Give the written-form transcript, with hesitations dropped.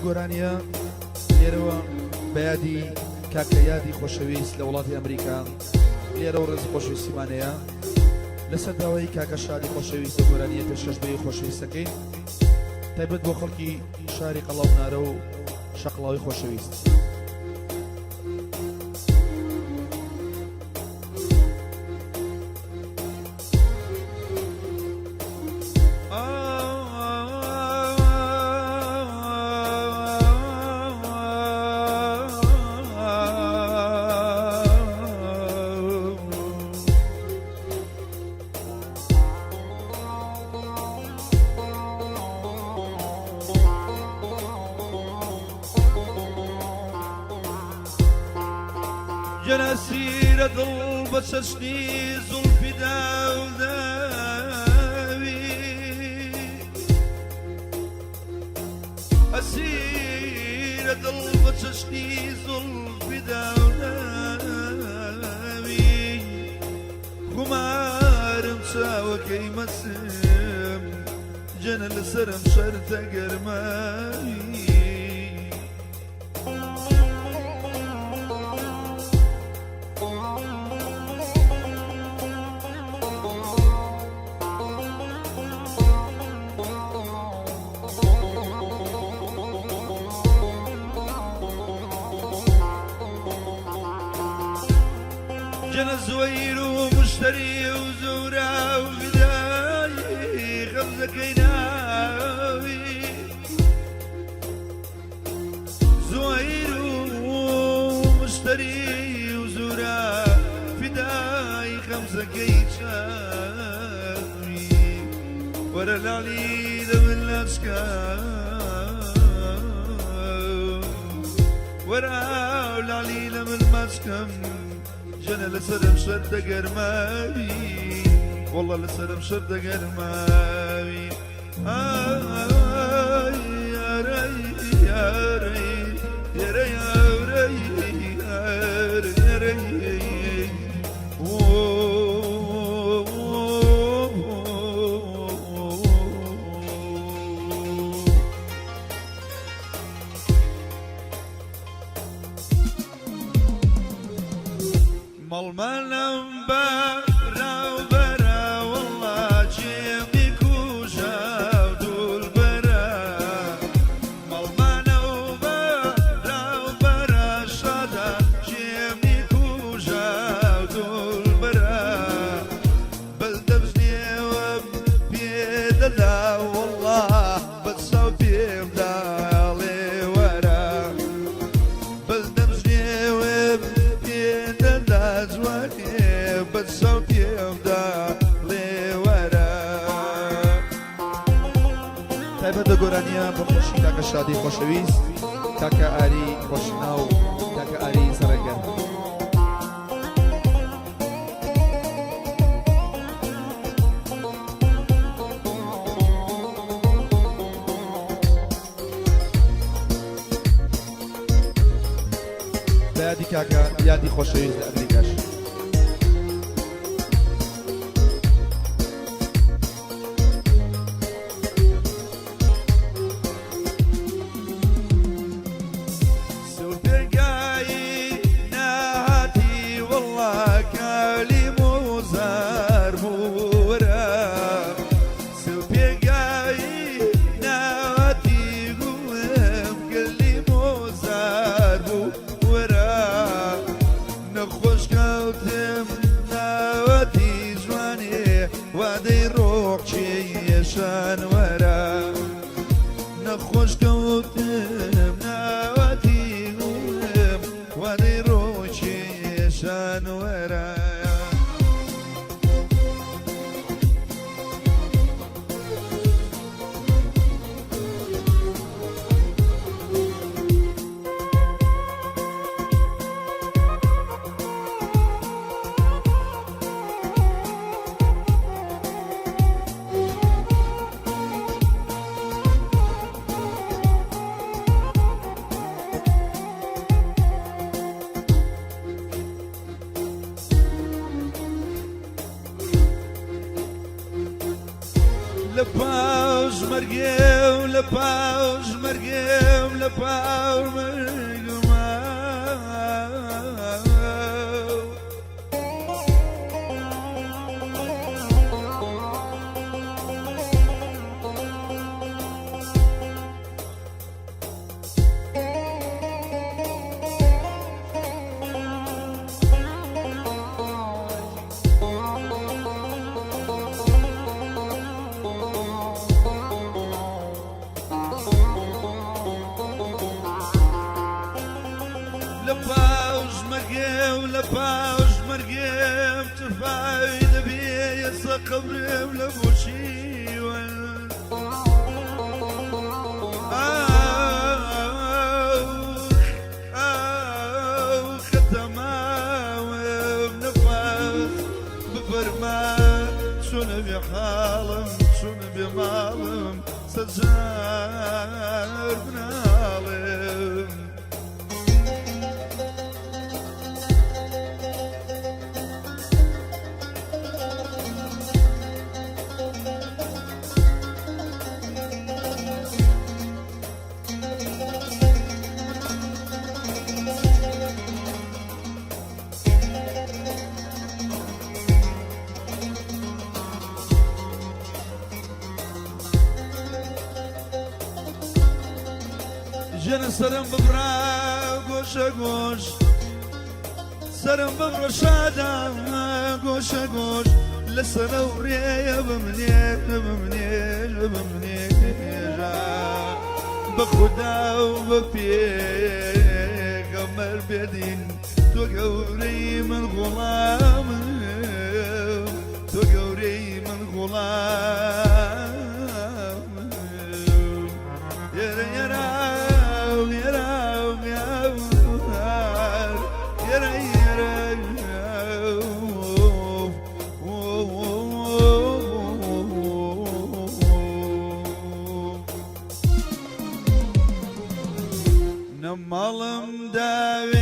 گۆرانیە لێرەوە بە یادی کاکە یادی خۆشەویست لە وڵاتی ئەمریکا لێرە و ڕێزی خۆشەویستیمانەیە لەسەر داوای کاکە شادی خۆشەویست و گۆرانیە پێشکەش بەی خۆشەویستەکەی تایبەت بۆ خەڵکی شاری قەڵاونارە و شەقڵاوی خۆشەویست. جەنەسیرە دڵ بە چەشنی زوڵفی داوداوی ئەسیرە دڵ بە چەشنی زوڵفی داوداوی خومارم چاوەکەی مەسم جەنە لەسەرم شەرتە گەرماوی. جەنە زوەیر و مشتری و زورا و فدایی خەمزەکەی ناوی زوەیر و مشتری و زورا فدای خەمزەکەی چاوی وەرە لالی لە من لاچکە وەرە لالی لە من ماچکەم ژەنە لەسەرم شەرتە گەرماوی وەڵڵە لەسەرم شەرتە گەرماوی ئای یارەی یارەی یارەی یارەی یارەی مەڵمەلم بە راو بەرە وەڵا جێمی کوژە و دوول بەرە مەڵمەلە و بە راو بەرە شادە جێمی کوژە و دوول بەرە بەس دەبژنێوم پێ دەدا وەڵا بە چاو پێم داڵێ وەرە بەس دەمژنێوم پێ دەدا جوانێ بە چاو پێمدا ڵێ وەرە. تایبەت بە گۆرانیە بۆ خۆشی کاکە شادی خۆشەویست کاکە ئاری خۆشناو کاکە ئاری زەڕێگەر. بە یادی کاکە یادی خۆشەویست لە ئەمریکاش. سوپێگایی ناهاتی وەڵا کالی موزار بوورە سوپێگایی ناهاتی گوم گەلی مۆزار بوو وەرە نەخۆش کەوتم ناوەتی جوانێ وادەی ڕۆحچێشان وەرە نەخۆش کەوتم ناوەتی گوم وادەی ڕۆحچێشان وەرە. لە پاش. پاش مەرگێم لە پاش مەرگێم لە پاش مەرگما. لە پاش مەرگێم لە پاش مەرگێم تفای دەبێ یەسە قەبرێم لە بۆچیوەن. حاڵم چون بێ ماڵم سەجار بناڵم. ژێنە سەرم ببڕە گۆشە گۆش، سەرم ببڕە شادە گۆشە گۆش، لەسەر ئەو ڕێیە بمنێ بمنێ بمنێژە، بە خودا و بە پێغەمبەر بێدین، تۆ گەورەی من غوڵامم، تۆ گەورەی من غوڵامم. یەرە یەرە یەرە یەرە یەرە. نە ماڵم داوێ.